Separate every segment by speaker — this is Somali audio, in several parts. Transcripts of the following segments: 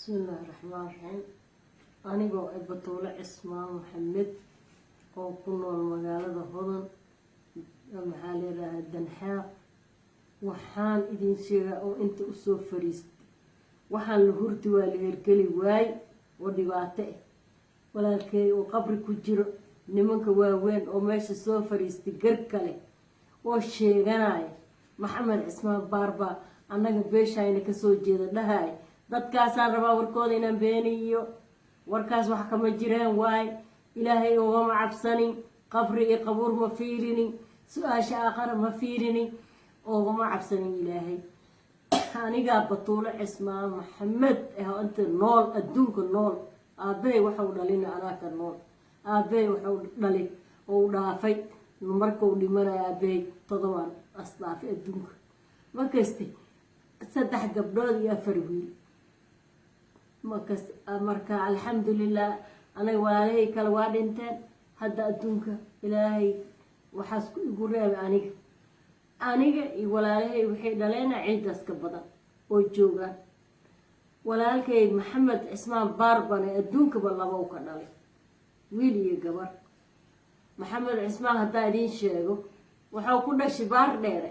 Speaker 1: Bismillaahi raxmaan raxiim. Anigoo ah Batuulo Cismaan Maxamed oo ku nool magaalada Hodan, maxaa leedahay, Danxaaq, waxaan idin sheegaa oo inta usoo fariistay, waxaan la hurdi waa la hergeli waay oo dhibaato ah. Walaalkeey oo qabri ku jiro, nimanka waaweyn oo meesha soo fariistay, gar kale oo sheeganaya Maxamed Cismaan Baarba annaga beeshayna kasoo jeeda dhahay, dadkaasaan rabaa warkooda inaan beeniyo. Warkaas wax kama jiraan waay. Ilaahay ugama cabsanin, qabri iyo qabuur ma fiirinin, su-aasha aakhara ma fiirinin, oogama cabsanin Ilaahay. Anigaa Batuulo Cismaan Maxamed ah oo inta nool, adduunka nool, aabbahay waxau dhalina anaa ka nool. Aabbahay waxau dhalin oo u dhaafay markau dhimanayo aabbahay 7-aan as dhaafay adduunka. Markaste 3 gabdhood iyo 4 wiil. Markas marka, alxamdulilah, anaga walaalahay kale waa dhinteen. Hadda adduunka Ilaahay waxaas ku igu reebay aniga iyo walaalahay waxay dhaleena ciidaas ka badan oo joogaan. Walaalkay Maxamed Cismaan Baarbane adduunkaba laba u ka dhalay, wiil iyo gabar. Maxamed Cismaan haddaa idiin sheego, wuxuu ku dhashay Baar Dheere,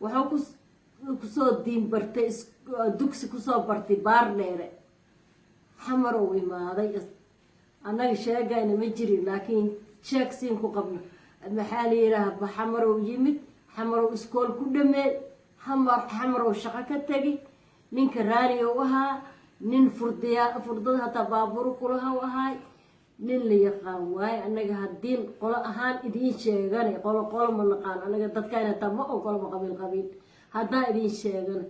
Speaker 1: wuxuu kusoo diin bartay, dugsi kusoo bartay Baar Dheere. Xamar uu imaaday, annaga sheegayna ma jirin, laakiin sheeg siin ku qabno. Maxaa la yidhaaha, Xamarow yimid, Xamarow iskool ku dhameey, Xamarow shaqo ka tegi. Ninka raaniga u ahaa, nin furdiya furdada hataa baabuuro kulaha u ahaay, nin la yaqaan waaye. Annaga haddii qolo ahaan idiin sheegana, qolo qolo ma naqaan annaga, dadkaan hataa ma ogolaba qabiil qabiil. Haddaa idiin sheegana,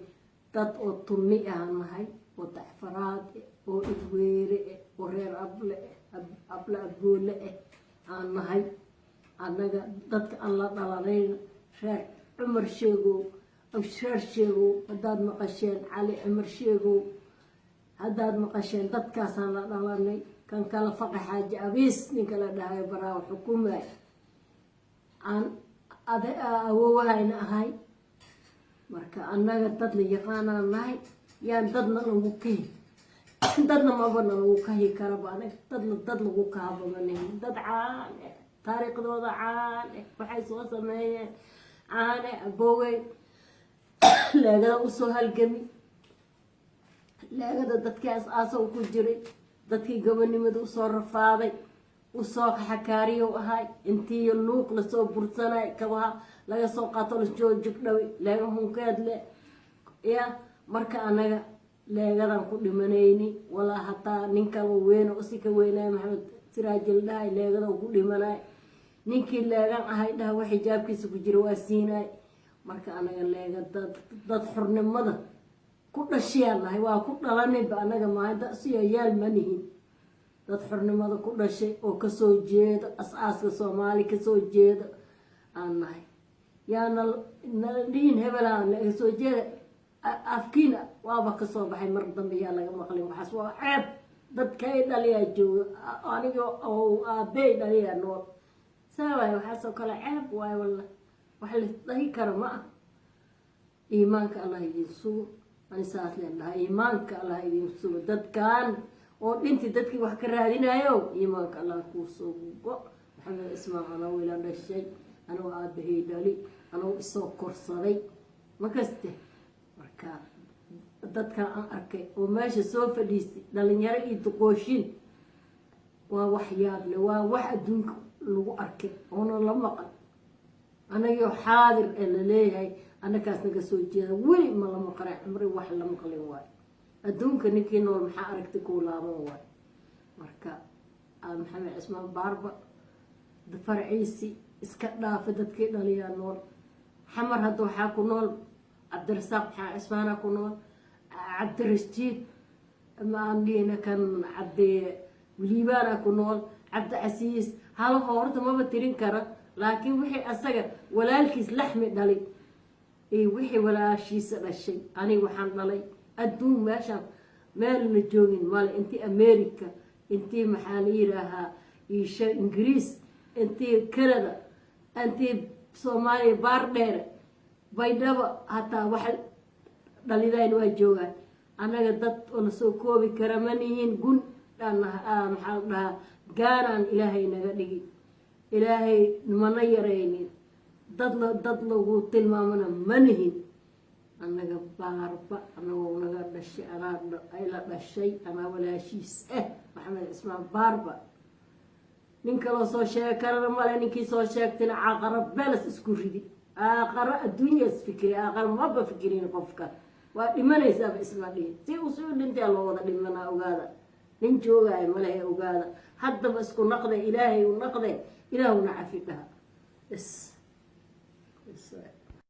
Speaker 1: dad oo tunni ahaan nahay, oo Dacfaraad eh, oo Idweere eh, oo reer Able eh, Able Aboole eh aan nahay. Annaga dadka aan la dhalanayna reer Cumar Sheegow, reer Sheegow haddaad maqasheen, Cali Cumar Sheegow haddaad maqasheen, dadkaasaan la dhalanay. Kan kale Faqi Xaaji Abiis ninka la dhahayo Baraawo xukumay aan awowahayna ahay. Marka annaga dad la yaqaanaan nahay. Yaan dadna lagu kahi, dadna mabana lagu kahi karaba. Anaga dadna dad lagu kahabamanahin, dad caan eh, taariikhdooda caan eh, waxay soo sameeyeen caan eh. Abowey leegada usoo halgami, leegada dadkii as-aasow ku jiray, dadkii gobonimada usoo rafaaday, usoo xakaariyow ahay. Intii Luuq lasoo bursanay, kabaha laga soo qaato, lasoo jigdhaway, leega hunkeed le ya. Marka anaga leegadan ku dhimanayni, walaa hataa nin kaloo weyn oo si ka weynaya, Maxamed Siraajil dhahay, leegada ku dhimanay. Ninkii leegan ahay dhaha, wax xijaabkiisa ku jira waa siinay. Marka anaga leega dad xornimada ku dhashiyaan nahay, waa ku dhalanayba anaga maalinta siyayaal ma nihin. Dad xornimada ku dhashay oo kasoo jeeda as-aaska Soomaali kasoo jeeda aan nahay. Yaana nala dhihin hebelaa naga soo jeeda, afkiina waaba kasoo baxay, mar dambe yaa laga maqlin. Waxaas waa ceeb. Dadkay dhaliyaa jooga, aniga oo aabey dhaliyaa nool, saa waay. Waxaasoo kale ceeb waay, walla wax la dhahi karo ma ah. Iimaanka Allah idin sugo. Ani saas leen dhahaa, iimaanka Allah idin sugo. Dadkan oo dhinti dadkii wax ka raadinayo, iimaanka Allah kuu sugo. Maxamed Ismaan anoo ila dhashay, anoo aabahay dhali, anoo isoo korsaday, makaste. Marka dadkan aan arkay oo meesha soo fadhiistay, dhalinyaro iyo duqooshin, waa wax yaable, waa wax adduunka lagu arkay oona la maqal. Anagoo xaadir ee laleeyahay annakaas naga soo jeeda, weli ma la maqlay cumri, wax la maqlin waayo. Adduunka ninkii nool maxaa aragti kuu laaban waayo. Marka Maxamed Cismaan Baarba farciisi iska dhaafa, dadkii dhaliyaa nool. Xamar hadda waxaa ku nool Cabdirasaaq maxaa Cismaana ku nool, Cabdirashiid ma aan dhihina, kan Cabdi Wiliibaana ku nool, Cabdicasiis halaho horta maba tirin kara. Laakiin wixii asaga walaalkiis laxmi dhalay iyo wixii walaashiisa dhashay, aniga waxaan dhalay adduun meeshaan meel la joogin male. Intii America, intii maxaa la yidhaahaa iisha Ingiriis, intii Canada, intii Soomaaliya, Baardheere, Baydhabo, hataa wax dhalidayn waa joogaan. Annaga dad oo lasoo koobi kara ma nihin. Gun aan, maxaa la dhahaa, gaanaan Ilaahay naga dhigi. Ilaahay mana yaraynin, dadla dad lagu tilmaamana ma nihin. Annaga Baarba anagoo naga dhashay, anaa ila dhashay, anaa walaashiis ah, Maxamed Cismaan Baarba. Nin kaloo soo sheega karana male. Ninkii soo sheegtayna caaqaro belas isku ridi. Aaqaro adduunya isfikiri, aaqaro maba fikirin. Qofka waa dhimanaysaaba isma dhihin. Si usuu dhintay loo wada dhimanaa, ogaada. Nin joogaayo malehe, ogaada. Haddaba isku naqde, Ilaahay u naqde, Ilaahuna cafi dhaha. Bas bas.